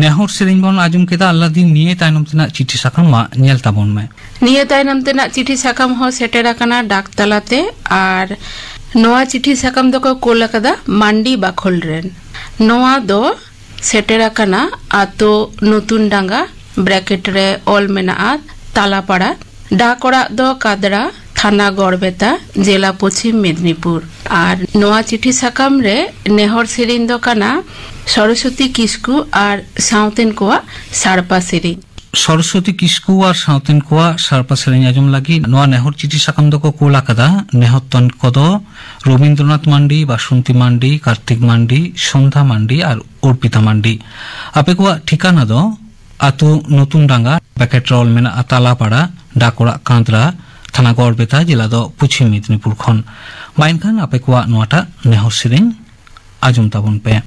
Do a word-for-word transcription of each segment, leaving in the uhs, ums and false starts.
ᱱᱮᱦᱚᱨ ᱥᱮᱨᱮᱧ ᱵᱚᱱ ᱟᱸᱡᱚᱢ ᱠᱮᱫᱟ ᱟᱞᱞᱟᱫᱤᱱ, ᱱᱤᱭᱟᱹ ᱛᱟᱭᱱᱚᱢ ᱛᱮᱱᱟᱜ ᱪᱤᱴᱷᱤ ᱥᱟᱠᱟᱢ ᱢᱟ ᱧᱮᱞ ᱛᱟᱵᱚᱱ ᱢᱮ᱾ ᱱᱤᱭᱟᱹ ᱛᱟᱭᱱᱚᱢ ᱛᱮᱱᱟᱜ ᱪᱤᱴᱷᱤ ᱥᱟᱠᱟᱢ ᱦᱚᱸ ᱥᱮᱴᱮᱨ ᱟᱠᱟᱱᱟ ᱰᱟᱠ ᱛᱟᱞᱟᱛᱮ, ᱟᱨ ᱱᱚᱣᱟ ᱪᱤᱴᱷᱤ ᱥᱟᱠᱟᱢ ᱫᱚᱠᱚ ᱠᱳᱞ ᱟᱠᱟᱫᱟ ᱢᱟᱱᱰᱤ ᱵᱟᱠᱷᱳᱞ ᱨᱮᱱ᱾ ᱱᱚᱣᱟ ᱫᱚ ᱥᱮᱴᱮᱨ ᱟᱠᱟᱱᱟ ᱟᱛᱳ ᱱᱚᱛᱩᱱ ᱰᱟᱸᱜᱟ, ᱵᱨᱮᱠᱮᱴ ᱨᱮ ᱚᱞ ᱢᱮᱱᱟᱜᱼᱟ ᱛᱟᱞᱟᱯᱟᱲᱟ, ᱰᱟᱠ ᱚᱲᱟᱜ ᱫᱚ ᱠᱟᱫᱽᱲᱟ, ᱛᱷᱟᱱᱟ ᱜᱚᱲᱵᱮᱛᱟ, ᱡᱮᱞᱟ ᱯᱚᱪᱷᱤᱢ ᱢᱮᱫᱽᱱᱤᱯᱩᱨ᱾ ᱟᱨ ᱱᱚᱣᱟ ᱪᱤᱴᱷᱤ ᱥᱟᱠᱟᱢ ᱨᱮ ᱱᱮᱦᱚᱨ ᱥᱮᱨᱮᱧ ᱫᱚ ᱠᱟᱱᱟ ᱥᱚᱨᱚᱥᱚᱛᱤ ᱠᱤᱥᱠᱩ ᱟᱨ ᱥᱟᱶᱛᱮᱱ ᱠᱚᱣᱟᱜ ᱥᱟᱲᱯᱟ ᱥᱮᱨᱮᱧ᱾ ᱥᱚᱨᱚᱥᱚᱛᱤ ᱠᱤᱥᱠᱩ ᱟᱨ ᱥᱟᱶᱛᱮᱱ ᱠᱚᱣᱟᱜ ᱥᱟᱲᱯᱟ ᱥᱮᱨᱮᱧ ᱟᱸᱡᱚᱢ ᱞᱟᱹᱜᱤᱫ ᱱᱚᱣᱟ ᱱᱮᱦᱚᱨ ᱪᱤᱴᱷᱤ ᱥᱟᱠᱟᱢ ᱫᱚᱠᱚ ᱠᱳᱞ ᱟᱠᱟᱫᱟ ᱱᱮᱦᱚᱨᱛᱚᱱ ᱠᱚᱫᱚ ᱨᱚᱵᱤᱱᱫᱨᱚᱱᱟᱛᱷ ᱢᱟᱱᱰᱤ, ᱵᱟᱥᱚᱱᱛᱤ ᱢᱟᱱᱰᱤ, ᱠᱟᱨᱛᱤᱠ ᱢᱟᱱᱰᱤ, ᱥᱚᱱᱫᱷᱟ ᱢᱟᱱᱰᱤ ᱟᱨ ᱚᱨᱯᱤᱛᱟ ᱢᱟᱱᱰᱤ᱾ ᱟᱯᱮ ᱠᱚᱣᱟᱜ ᱴᱷᱤᱠᱟᱱᱟ ᱫᱚ ᱟᱹᱛᱩ ᱱᱚᱛᱩᱱ ᱰᱟᱸᱜᱟ, ᱯᱮᱠᱮᱴ ᱨᱮ ᱚᱞ ᱢᱮᱱᱟᱜᱼᱟ ᱛᱟᱞᱟᱯᱟᱲᱟ, ᱰᱟᱠ ᱚᱲᱟᱜ ᱠᱟᱸᱫᱽᱨᱟ, ᱛᱷᱟᱱᱟ ᱜᱚᱲᱵᱮᱛᱟ, ᱡᱮᱞᱟ ᱫᱚ ᱯᱚᱪᱷᱤᱢ ᱢᱮᱫᱽᱱᱤᱯᱩᱨ ᱠᱷᱚᱱ᱾ ᱢᱟ ᱮᱱᱠᱷᱟᱱ ᱟᱯᱮ ᱠᱚᱣᱟᱜ ᱱᱚᱣᱟᱴᱟᱜ ᱱᱮᱦᱚᱨ ᱥᱮᱨᱮᱧ ᱟᱸᱡᱚᱢ ᱛᱟᱵᱚᱱ ᱯᱮ᱾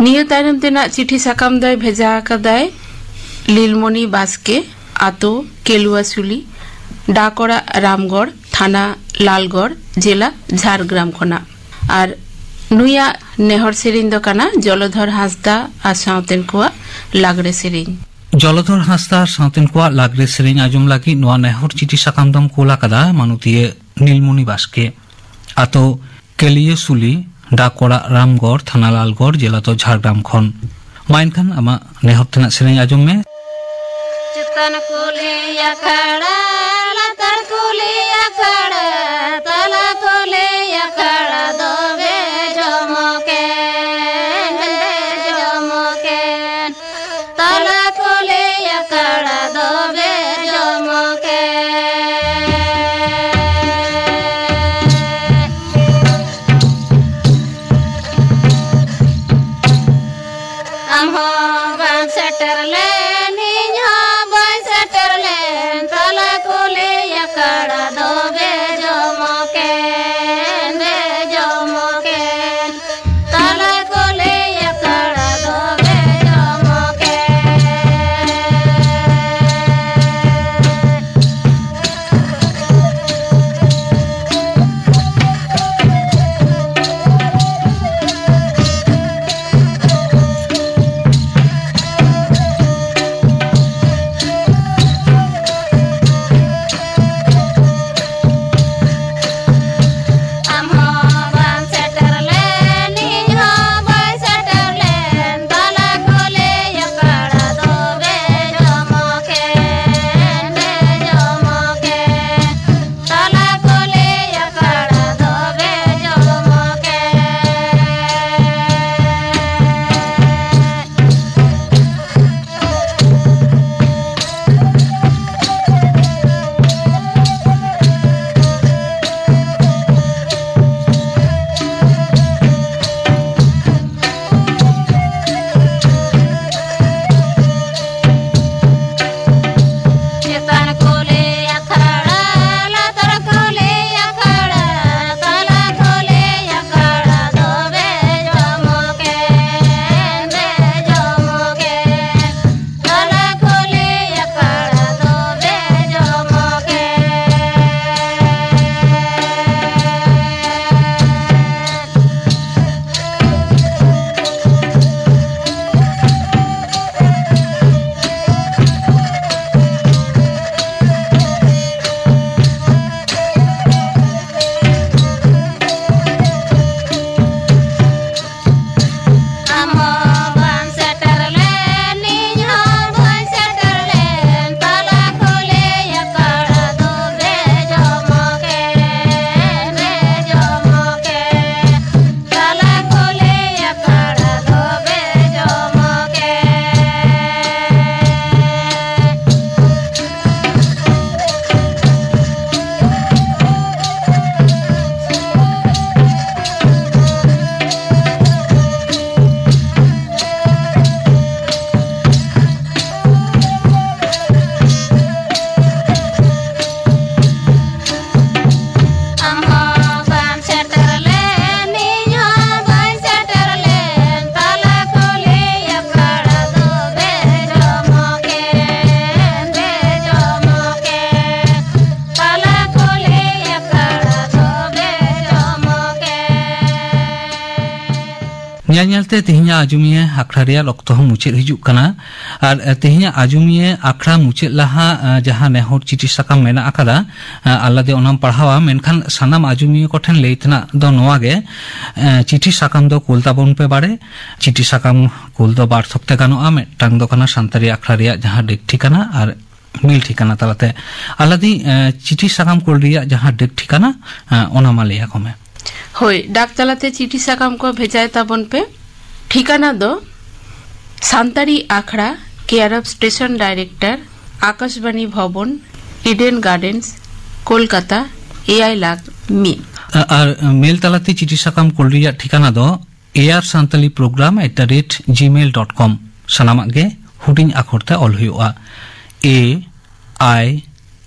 ᱱᱤᱭᱟᱹ ᱛᱟᱭᱱᱚᱢ ᱛᱮᱱᱟᱜ ᱪᱤᱴᱷᱤ ᱥᱟᱠᱟᱢ ᱫᱚᱭ ᱵᱷᱮᱡᱟ ᱟᱠᱟᱫᱟᱭ ᱞᱤᱞᱢᱚᱱᱤ ᱵᱟᱥᱠᱮ, ᱟᱛᱳ ᱠᱮᱞᱩᱣᱟᱥᱩᱞᱤ, ᱰᱟᱠ ᱚᱲᱟᱜ ᱨᱟᱢᱜᱚᱲ, ᱛᱷᱟᱱᱟ ᱞᱟᱞᱜᱚᱲ, ᱡᱮᱞᱟ ᱡᱷᱟᱲᱜᱨᱟᱢ ᱠᱷᱚᱱᱟᱜ᱾ ᱟᱨ ᱱᱩᱭᱟᱜ ᱱᱮᱦᱚᱨ ᱥᱮᱨᱮᱧ ᱫᱚ ᱠᱟᱱᱟ ᱡᱚᱞᱚᱫᱷᱚᱨ ᱦᱟᱸᱥᱫᱟ ᱟᱨ ᱥᱟᱶᱛᱮᱱ ᱠᱚᱣᱟᱜ ᱞᱟᱜᱽᱲᱮ ᱥᱮᱨᱮᱧ᱾ ᱡᱚᱞᱚᱫᱷᱚᱨ ᱦᱟᱸᱥᱫᱟ ᱟᱨ ᱥᱟᱶᱛᱮᱱ ᱠᱚᱣᱟᱜ ᱞᱟᱜᱽᱲᱮ ᱥᱮᱨᱮᱧ ᱟᱸᱡᱚᱢ ᱞᱟᱹᱜᱤᱫ ᱱᱚᱣᱟ ᱱᱮᱦᱚᱨ ᱪᱤᱴᱷᱤ ᱥᱟᱠᱟᱢ ᱫᱚᱢ ᱠᱳᱞ ᱟᱠᱟᱫᱟ ᱢᱟᱱᱚᱛᱤᱭᱟᱹ ᱱᱤᱞᱢᱚᱱᱤ ᱵᱟᱥᱠᱮ, ᱟᱛᱳ ᱠᱮᱞᱤᱭᱟᱹᱥᱩᱞᱤ, ᱰᱟᱠ ᱚᱲᱟᱜ ᱨᱟᱢᱜᱚᱲ, ᱛᱷᱟᱱᱟ ᱞᱟᱞᱜᱚᱲ, ᱡᱮᱞᱟ ᱫᱚ ᱡᱷᱟᱲᱜᱨᱟᱢ ᱠᱷᱚᱱ᱾ ᱢᱟ ᱮᱱᱠᱷᱟᱱ ᱟᱢᱟᱜ ᱱᱮᱦᱚᱨ ᱛᱮᱱᱟᱜ ᱥᱮᱨᱮᱧ ᱟᱸᱡᱚᱢ ᱢᱮ᱾ ᱪᱮᱛᱟᱱ ᱠᱩᱞᱦᱤ ᱟᱠᱷᱲᱟ, ᱞᱟᱛᱟᱨ ᱠᱩᱞᱦᱤ ᱟᱠᱷᱲᱟ, ᱛᱟᱞᱟ ᱠᱩᱞᱦᱤ ᱟᱠᱷᱲᱟ ᱫᱚ ᱵᱮᱡᱚᱢᱚᱠᱮᱱ, ᱵᱮᱡᱚᱢᱚᱠᱮᱱ᱾ ᱛᱟᱞᱟ ᱠᱩᱞᱦᱤ ᱟᱠᱷᱲᱟ ᱫᱚ ᱵᱮᱡᱚᱢᱚᱠᱮᱱ᱾ ᱟᱢ ᱦᱚᱸ ᱵᱟᱢ ᱥᱮᱴᱮᱨ ᱞᱮᱱ, ᱤᱧ ᱦᱚᱸ ᱵᱟᱹᱧ ᱥᱮᱴᱮᱨ ᱞᱮᱱ, ᱛᱟᱞᱟ ᱧᱮᱞ ᱧᱮᱞᱛᱮ ᱛᱮᱦᱮᱧᱟᱜ ᱟᱡᱚᱢᱤᱭᱟᱹ ᱟᱠᱷᱲᱟ ᱨᱮᱭᱟᱜ ᱚᱠᱛᱚ ᱦᱚᱸ ᱢᱩᱪᱟᱹᱫ ᱦᱤᱡᱩᱜ ᱠᱟᱱᱟ᱾ ᱟᱨ, ᱮ, ᱛᱮᱦᱮᱧᱟᱜ ᱟᱡᱚᱢᱤᱭᱟᱹ ᱟᱠᱷᱲᱟ ᱢᱩᱪᱟᱹᱫ ᱞᱟᱦᱟ, ᱮ, ᱡᱟᱦᱟᱸ ᱱᱮᱦᱚᱨ ᱪᱤᱴᱷᱤ ᱥᱟᱠᱟᱢ ᱢᱮᱱᱟᱜ ᱟᱠᱟᱫᱟ, ᱮ, ᱟᱞᱟᱫᱮ ᱚᱱᱟᱢ ᱯᱟᱲᱦᱟᱣᱟ, ᱢᱮᱱᱠᱷᱟᱱ ᱥᱟᱱᱟᱢ ᱟᱡᱚᱢᱤᱭᱟᱹ ᱠᱚᱴᱷᱮᱱ ᱞᱟᱹᱭ ᱛᱮᱱᱟᱜ ᱫᱚ ᱱᱚᱣᱟ ᱜᱮ, ᱮ, ᱪᱤᱴᱷᱤ ᱥᱟᱠᱟᱢ ᱫᱚ ᱠᱩᱞ ᱛᱟᱵᱚᱱ ᱯᱮ ᱵᱟᱲᱮ᱾ ᱪᱤᱴᱷᱤ ᱥᱟᱠᱟᱢ ᱠᱩᱞ ᱫᱚ ᱵᱟᱨ ᱛᱷᱚᱠ ᱛᱮ ᱜᱟᱱᱚᱜᱼᱟ᱾ ᱢᱤᱫᱴᱟᱝ ᱫᱚ ᱠᱟᱱᱟ ᱥᱟᱱᱛᱟᱲᱤ ᱟᱠᱷᱲᱟ ᱨᱮᱭᱟᱜ ᱡᱟᱦᱟᱸ ᱰᱮᱠ ᱴᱷᱤᱠᱟᱱᱟ ᱟᱨ ᱢᱮᱞ ᱴᱷᱤᱠᱟᱱᱟ ᱛᱟᱞᱟᱛᱮ᱾ ᱟᱞᱟᱫᱤ, ᱮ, ᱪᱤᱴᱷᱤ ᱥᱟᱠᱟᱢ ᱠᱩᱞ ᱨᱮᱭᱟᱜ ᱡᱟᱦᱟᱸ ᱰᱮᱠ ᱴᱷᱤᱠᱟᱱᱟ, ᱮ, ᱚᱱᱟ ᱢᱟ ᱞᱟᱹᱭ ᱟᱠᱚ ᱢᱮ᱾ ᱦᱳᱭ, ᱰᱟᱠ ᱛᱟᱞᱟᱛᱮ ᱪᱤᱴᱷᱤ ᱥᱟᱠᱟᱢ ᱠᱚ ᱵᱷᱮᱡᱟᱭ ᱛᱟᱵᱚᱱ ᱯᱮ᱾ ᱴᱷᱤᱠᱟᱱᱟ ᱫᱚ ᱥᱟᱱᱛᱟᱲᱤ ᱟᱠᱷᱲᱟ, care of station director, Akashvani Bhavan, Eden Gardens, Kolkata, ᱮᱭᱟᱭ ᱞᱟᱠᱷ ᱢᱤᱫ᱾ ᱟ-, ᱟᱨ ᱢᱮᱞ ᱛᱟᱞᱟᱛᱮ ᱪᱤᱴᱷᱤ ᱥᱟᱠᱟᱢ ᱠᱩᱞ ᱨᱮᱭᱟᱜ ᱴᱷᱤᱠᱟᱱᱟ ᱫᱚ air santali program at the rate gmail dot com᱾ ᱥᱟᱱᱟᱢᱟᱜ ᱜᱮ ᱦᱩᱰᱤᱧ ᱟᱠᱷᱚᱨ ᱛᱮ ᱚᱞ ᱦᱩᱭᱩᱜᱼᱟ᱾ A I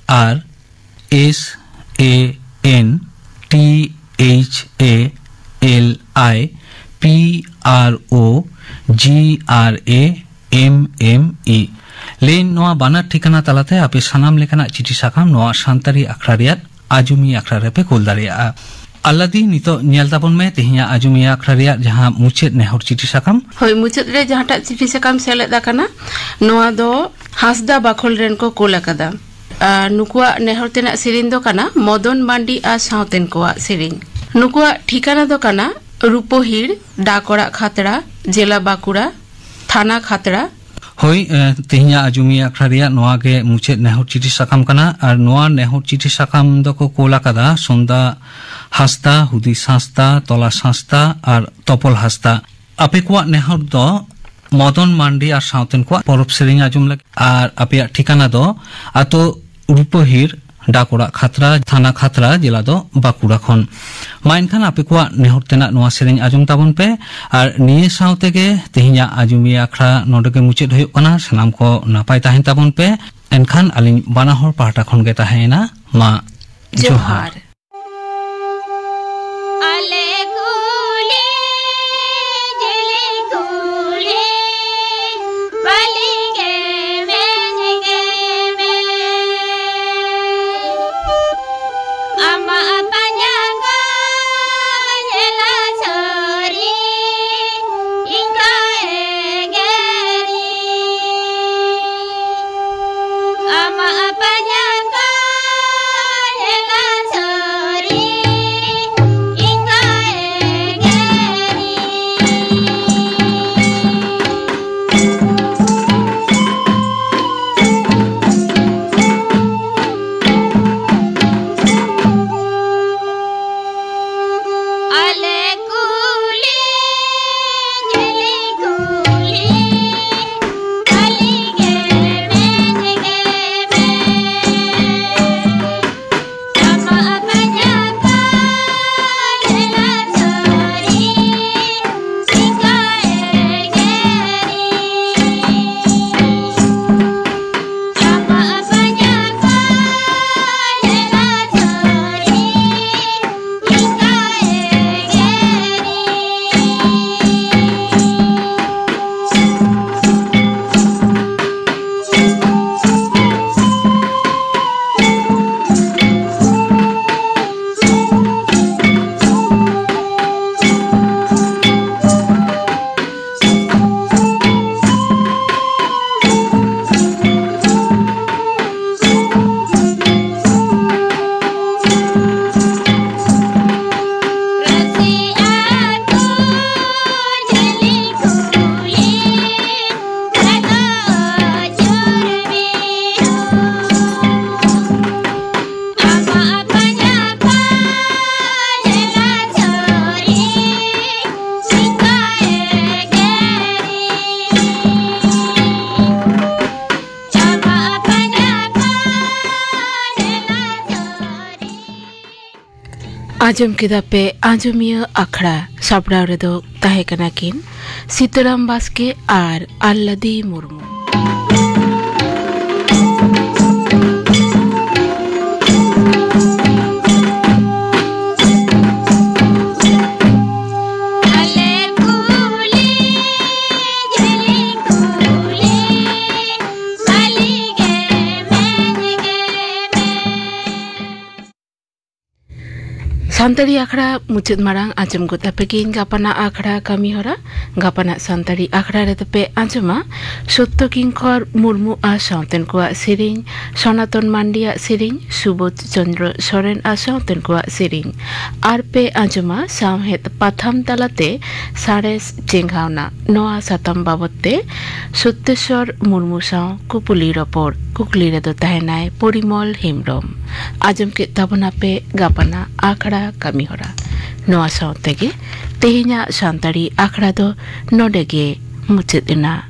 R S A N T H A L I P R O G R A M M E ᱞᱮᱱ᱾ ᱱᱚᱣᱟ ᱵᱟᱱᱟᱨ ᱴᱷᱤᱠᱟᱱᱟ ᱛᱟᱞᱟᱛᱮ ᱟᱯᱮ ᱥᱟᱱᱟᱢ ᱞᱮᱠᱟᱱᱟᱜ ᱪᱤᱴᱷᱤ ᱥᱟᱠᱟᱢ ᱱᱚᱣᱟ ᱥᱟᱱᱛᱟᱲᱤ ᱟᱠᱷᱲᱟ ᱨᱮᱭᱟᱜ ᱟᱡᱚᱢᱤᱭᱟᱹ ᱟᱠᱷᱲᱟ ᱨᱮᱯᱮ ᱠᱩᱞ ᱫᱟᱲᱮᱭᱟᱜᱼᱟ᱾ ᱟᱞᱞᱟᱫᱤ, ᱱᱤᱛᱚᱜ ᱧᱮᱞ ᱛᱟᱵᱚᱱ ᱢᱮ ᱛᱮᱦᱮᱧᱟᱜ ᱟᱡᱚᱢᱤᱭᱟᱹ ᱟᱠᱷᱲᱟ ᱨᱮᱭᱟᱜ ᱡᱟᱦᱟᱸ ᱢᱩᱪᱟᱹᱫ ᱱᱮᱦᱚᱨ ᱪᱤᱴᱷᱤ ᱥᱟᱠᱟᱢ᱾ ᱦᱳᱭ, ᱢᱩᱪᱟᱹᱫ ᱨᱮ ᱡᱟᱦᱟᱸᱴᱟᱜ ᱪᱤᱴᱷᱤ ᱥᱟᱠᱟᱢ ᱥᱮᱞᱮᱫ ᱟᱠᱟᱱᱟ, ᱱᱚᱣᱟ ᱫᱚ ᱦᱟᱸᱥᱫᱟ ᱵᱟᱠᱷᱳᱞ ᱨᱮᱱ ᱠᱚ ᱠᱩᱞ ᱟᱠᱟᱫᱟ᱾ ᱟᱨ ᱱᱩᱠᱩᱣᱟᱜ ᱱᱮᱦᱚᱨ ᱛᱮᱱᱟᱜ ᱥᱮᱨᱮᱧ ᱫᱚ ᱠᱟᱱᱟ ᱢᱚᱫᱚᱱ ᱢᱟᱱᱰᱤ ᱟᱨ ᱥᱟᱶᱛᱮᱱ ᱠᱚᱣᱟᱜ ᱥᱮᱨᱮᱧ᱾ ᱱᱩᱠᱩᱣᱟᱜ ᱴᱷᱤᱠᱟᱱᱟ ᱫᱚ ᱠᱟᱱᱟ ᱨᱩᱯᱳᱦᱤᱲ, ᱰᱟᱠ ᱚᱲᱟᱜ ᱠᱷᱟᱛᱲᱟ, ᱡᱮᱞᱟ ᱵᱟᱸᱠᱩᱲᱟ, ᱛᱷᱟᱱᱟ ᱠᱷᱟᱛᱲᱟ᱾ ᱦᱳᱭ, ᱮ, ᱛᱮᱦᱮᱧᱟᱜ ᱟᱡᱚᱢᱤᱭᱟᱹ ᱟᱠᱷᱲᱟ ᱨᱮᱭᱟᱜ ᱱᱚᱣᱟ ᱜᱮ ᱢᱩᱪᱟᱹᱫ ᱱᱮᱦᱚᱨ ᱪᱤᱴᱷᱤ ᱥᱟᱠᱟᱢ ᱠᱟᱱᱟ᱾ ᱟᱨ ᱱᱚᱣᱟ ᱱᱮᱦᱚᱨ ᱪᱤᱴᱷᱤ ᱥᱟᱠᱟᱢ ᱫᱚᱠᱚ ᱠᱳᱞ ᱟᱠᱟᱫᱟ ᱥᱚᱱᱫᱟ ᱦᱟᱸᱥᱫᱟ, ᱦᱩᱫᱤᱥ ᱦᱟᱸᱥᱫᱟ, ᱛᱚᱞᱟᱥ ᱦᱟᱸᱥᱫᱟ ᱟᱨ ᱛᱚᱯᱚᱞ ᱦᱟᱸᱥᱫᱟ᱾ ᱟᱯᱮ ᱠᱚᱣᱟᱜ ᱱᱮᱦᱚᱨ ᱫᱚ ᱢᱚᱫᱚᱱ ᱢᱟᱱᱰᱤ ᱟᱨ ᱥᱟᱶᱛᱮᱱ ᱠᱚᱣᱟᱜ ᱯᱚᱨᱚᱵᱽ ᱥᱮᱨᱮᱧ ᱟᱸᱡᱚᱢ ᱞᱟᱹᱜᱤᱫ᱾ ᱟᱨ ᱟᱯᱮᱭᱟᱜ ᱴᱷᱤᱠᱟᱱᱟ ᱫᱚ ᱟᱛᱳ ᱨᱩᱯᱟᱹᱦᱤᱨ, ᱰᱟᱠ ᱚᱲᱟᱜ ᱠᱷᱟᱛᱲᱟ, ᱛᱷᱟᱱᱟ ᱠᱷᱟᱛᱲᱟ, ᱡᱮᱞᱟ ᱫᱚ ᱵᱟᱸᱠᱩᱲᱟ ᱠᱷᱚᱱ᱾ ᱢᱟ ᱮᱱᱠᱷᱟᱱ ᱟᱯᱮ ᱠᱚᱣᱟᱜ ᱱᱮᱦᱚᱨ ᱛᱮᱱᱟᱜ ᱱᱚᱣᱟ ᱥᱮᱨᱮᱧ ᱟᱸᱡᱚᱢ ᱛᱟᱵᱚᱱ ᱯᱮ᱾ ᱟᱨ ᱱᱤᱭᱟᱹ ᱥᱟᱶ ᱛᱮᱜᱮ ᱛᱮᱦᱮᱧᱟᱜ ᱟᱸᱡᱚᱢᱤᱭᱟᱹ ᱟᱠᱷᱲᱟ ᱱᱚᱰᱮ ᱜᱮ ᱢᱩᱪᱟᱹᱫ ᱦᱩᱭᱩᱜ ᱠᱟᱱᱟ᱾ ᱥᱟᱱᱟᱢ ᱠᱚ ᱱᱟᱯᱟᱭ ᱛᱟᱦᱮᱱ ᱛᱟᱵᱚᱱ ᱯᱮ᱾ ᱮᱱᱠᱷᱟᱱ ᱟᱹᱞᱤᱧ ᱵᱟᱱᱟ ᱦᱚᱲ ᱯᱟᱦᱴᱟ ᱠᱷᱚᱱ ᱜᱮ ᱛᱟᱦᱮᱸᱭᱮᱱᱟ, ᱢᱟ ᱡᱚᱦᱟᱨ᱾ ᱡᱚᱦᱟᱨ᱾ ᱟᱞᱮ ᱠᱩᱞᱤ, ᱡᱤᱞᱤᱧ ᱠᱩᱞᱤ, ᱵᱟᱹᱞᱤ ᱜᱮ ᱢᱮᱱ ᱜᱮ ᱢᱮ᱾ ᱟᱢᱟᱜ ᱯᱟᱸᱡᱟ ᱠᱚ ᱧᱮᱞᱟ ᱥᱟᱹᱨᱤ᱾ ᱟᱸᱡᱚᱢ ᱠᱮᱫᱟ ᱯᱮ ᱟᱸᱡᱚᱢᱤᱭᱟᱹ ᱟᱠᱷᱲᱟ᱾ ᱥᱟᱯᱲᱟᱣ ᱨᱮᱫᱚ ᱛᱟᱦᱮᱸ ᱠᱟᱱᱟ ᱠᱤᱱ ᱥᱤᱛᱟᱹᱨᱟᱢ ᱵᱟᱥᱠᱮ ᱟᱨ ᱟᱞᱞᱟᱫᱤ ᱢᱩᱨᱢᱩ᱾ ᱥᱟᱱᱛᱟᱲᱤ ᱟᱠᱷᱲᱟ ᱢᱩᱪᱟᱹᱫ ᱢᱟᱲᱟᱝ ᱟᱸᱡᱚᱢ ᱜᱚᱫ ᱟᱯᱮ ᱜᱤᱧ ᱜᱟᱯᱟᱱᱟᱜ ᱟᱠᱷᱲᱟ ᱠᱟᱹᱢᱤ ᱦᱚᱨᱟ᱾ ᱜᱟᱯᱟᱱᱟᱜ ᱥᱟᱱᱛᱟᱲᱤ ᱟᱠᱷᱲᱟ ᱨᱮᱫᱚ ᱯᱮ ᱟᱸᱡᱚᱢᱟ ᱥᱚᱛᱛᱚ ᱠᱤᱝᱠᱚᱨ ᱢᱩᱨᱢᱩ ᱟᱨ ᱥᱟᱶᱛᱮᱱ ᱠᱚᱣᱟᱜ ᱥᱮᱨᱮᱧ, ᱥᱚᱱᱟᱛᱚᱱ ᱢᱟᱱᱰᱤᱭᱟᱜ ᱥᱮᱨᱮᱧ, ᱥᱩᱵᱳᱫᱷ ᱪᱚᱸᱫᱽᱨᱚ ᱥᱚᱨᱮᱱ ᱟᱨ ᱥᱟᱶᱛᱮᱱ ᱠᱚᱣᱟᱜ ᱥᱮᱨᱮᱧ᱾ ᱟᱨ ᱯᱮ ᱟᱸᱡᱚᱢᱟ ᱥᱟᱶᱦᱮᱫ ᱯᱟᱛᱷᱟᱢ ᱛᱟᱞᱟᱛᱮ ᱥᱟᱬᱮᱥ ᱪᱮᱸᱜᱷᱟᱣᱱᱟ᱾ ᱱᱚᱣᱟ ᱥᱟᱛᱟᱢ ᱵᱟᱵᱚᱫ ᱛᱮ ᱥᱚᱛᱛᱮᱥᱚᱨ ᱢᱩᱨᱢᱩ ᱥᱟᱶ ᱠᱩᱯᱩᱞᱤ ᱨᱚᱯᱚᱲ᱾ ᱠᱩᱠᱞᱤ ᱨᱮᱫᱚ ᱛᱟᱦᱮᱱᱟᱭ ᱯᱚᱨᱤᱢᱚᱞ ᱦᱮᱢᱵᱽᱨᱚᱢ᱾ ᱟᱸᱡᱚᱢ ᱠᱮᱫ ᱛᱟᱵᱚᱱᱟᱯᱮ ᱜᱟᱯᱟᱱᱟᱜ ᱟᱠᱷᱲᱟ ᱠᱟᱹᱢᱤ ᱦᱚᱨᱟ᱾ ᱱᱚᱣᱟ ᱥᱟᱶ ᱛᱮᱜᱮ ᱛᱮᱦᱮᱧᱟᱜ ᱥᱟᱱᱛᱟᱲᱤ ᱟᱠᱷᱲᱟ ᱫᱚ ᱱᱚᱰᱮ ᱜᱮ ᱢᱩᱪᱟᱹᱫ ᱮᱱᱟ᱾